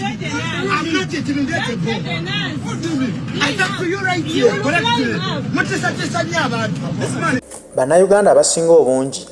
I'm not intimidatable. What do you mean? I talk to you right here, correctly. Mutiisatiisa nnyo abantu. This man Bannayuganda abasinga obungi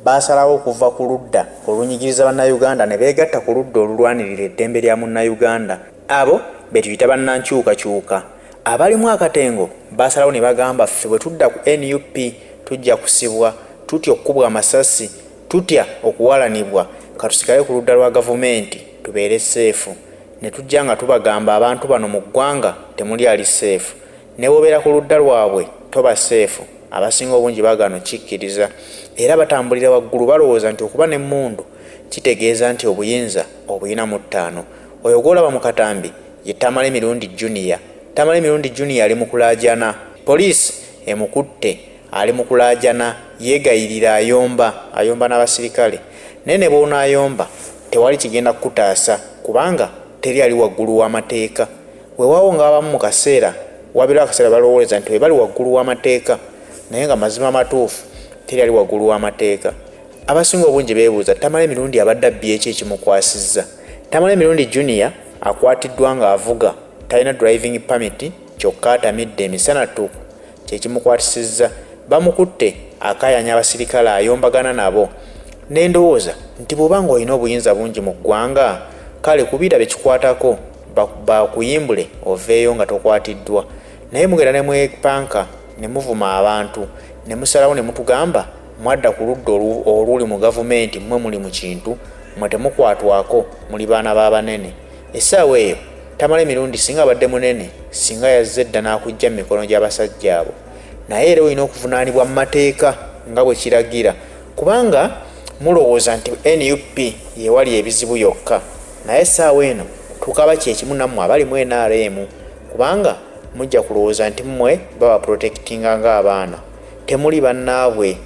baasalawo okuva ku ludda olunyigiriza Bannayuganda ne beegatta ku ludda olulwanirira eddembe lya Munnayuganda. Abo be tuyita bannankyukakyuka. Abalimu akatengo baasalawo ne bagamba ffe bwe tudda ku nup tujja kusibwa, tutya okukubwa amasasi, tutya okuwalanibwa, katusigale ku ludda lwa gavumenti tubeere safe. Ne tujja nga tubagamba abantu bano mu ggwanga temuli ali safe. Ne bw'obeera ku ludda lwabwe toba safe. Abasinga obungi baagaana okukikkiriza era batambulira waggulu balowooza nti okuba n'emmundu kitegeeza nti obuyinza obulina mu ttaano. Oyo gw'olaba mu katambi ye Tamale Mirundi Junior. Tamale Mirundi Junior ali mu kulaajana. Poliisi emukutte ali mu kulaajana yeegayirira ayomba, ayomba n'abasirikale. Naye ne bw'onaayomba tewali kigenda kukutaasa kubanga teri ali waggulu w'amateeka. Weewaawo ng'abamu mu kaseera wabeerawo akaseera balowooleza nti bwe bali waggulu w'amateeka naye nga mazima amatuufu teri ali waggulu w'amateeka. Abasinga obungi beebuuza Tamale Mirundi abadde abbye ki ekimukwasizza. Tamale Mirundi Junior akwatiddwa ng'avuga talina driving permit kyokka atamidde emisana ttuku kye kimukwatisizza. Bamukutte akaayanya abasirikale ayombagana nabo. Ne ndowooza nti bw'oba ng'olina obuyinza bungi mu ggwanga, kale kubira be kikwatako bakuyimbule oveeyo nga tokwatiddwa. Naye mugenda ne mwepanka ne muvuma abantu ne musalawo ne mutugamba mwadda ku ludda oluli mu gavumenti mmwe muli mu kintu, mmwe temukwatwako muli baana ba banene. Essaawa eyo Tamale Mirundi singa abadde munene singa yazze dda n'akuggya mu mikono gy'abasajja abo. Naye era olina okuvunaanibwa mu mateeka nga bwe kiragira kubanga mulowooza nti nup y'ewali ebizibu yokka naye essaawa eno tukaba kye kimu nammwe abali mu nrm kubanga mujja kulowooza nti mmwe babaprotectinga ng'abaana. Temuli bannaabwe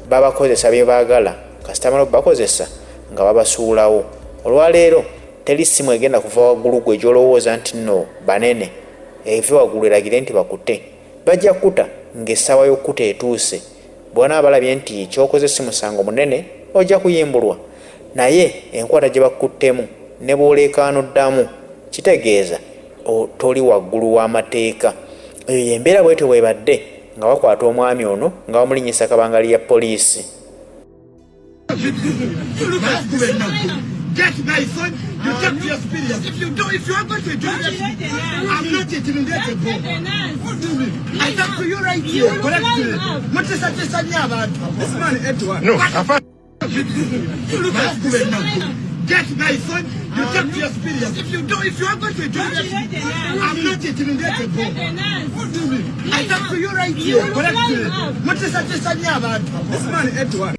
babakozesa bye baagala kasita bamala obakozesa nga babasuulawo. Olwaleero teri ssimu egenda kuva waggulu gwe gy'olowooza nti nno banene eve waggulu eragire nti bakute. Bajja kukuta ng'essaawa y'okukuta etuuse. Bwe banaaba balabye nti ky'okoze si musango munene ojja kuyimbulwa. Naye enkwata gye bakukuttemu ne bw'oleekaana oddamu kitegeeza toli waggulu w'amateeka. Eyo y'embeera bw'etyo bw'ebadde nga bakwata omwami ono nga bamulinnyisa kabangali ya poliisi. Get my phone, you talk to your superiors. If you do, if you are going to intimidate me, I'm not intimidatable. What do you mean? I talk to you right here, correctly. Mutiisatiisa nnyo abantu. This man ate one. No, afa You look at Get my phone, you talk to your superiors. If you do, if you are going to intimidate me, I'm not intimidatable. What do you mean? I talk to you right here, correctly. Mutiisatiisa nnyo abantu. This man ate one.